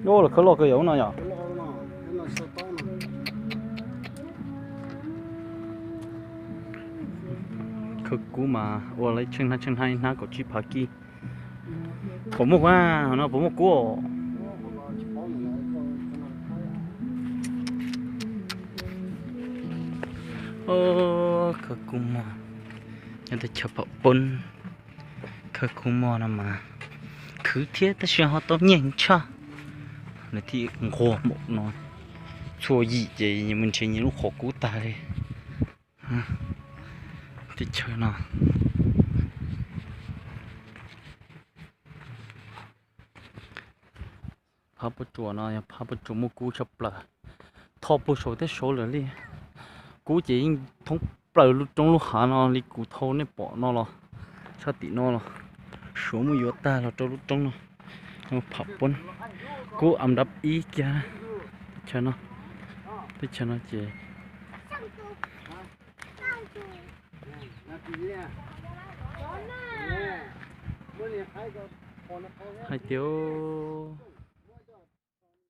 Ub, los khawb loj kawg yom no yom. Khawb kub mas ua li tsheej hnab tsheej hnab, ib hnab kaum tsib phav kib. Puas muaj kub no, puas muaj kub? Khawb kub mog, nyob teb chaws Pham Pob. Khawb kub mog no mas khwv thiab tab sis ho tau nyeem tshaj. Lawv thiaj nquag npaum no, txhua yim ces mus nrhiav nyias lub qhov kub tag li. Teb chaws no, phab puab tsuas no yog phab puab tsuas muaj kub tshaj plaws, thoj puag saud thiab saud lawm li. Kub ces yeej thoob plaws lub roob lub hav no li kuv thauj nej pom no los, sab tim no los, suav muaj yuav tag los rau lub roob no. Pham Pob, kub am dab ib kiag teb chaws no. Teb chaws no ces hais tias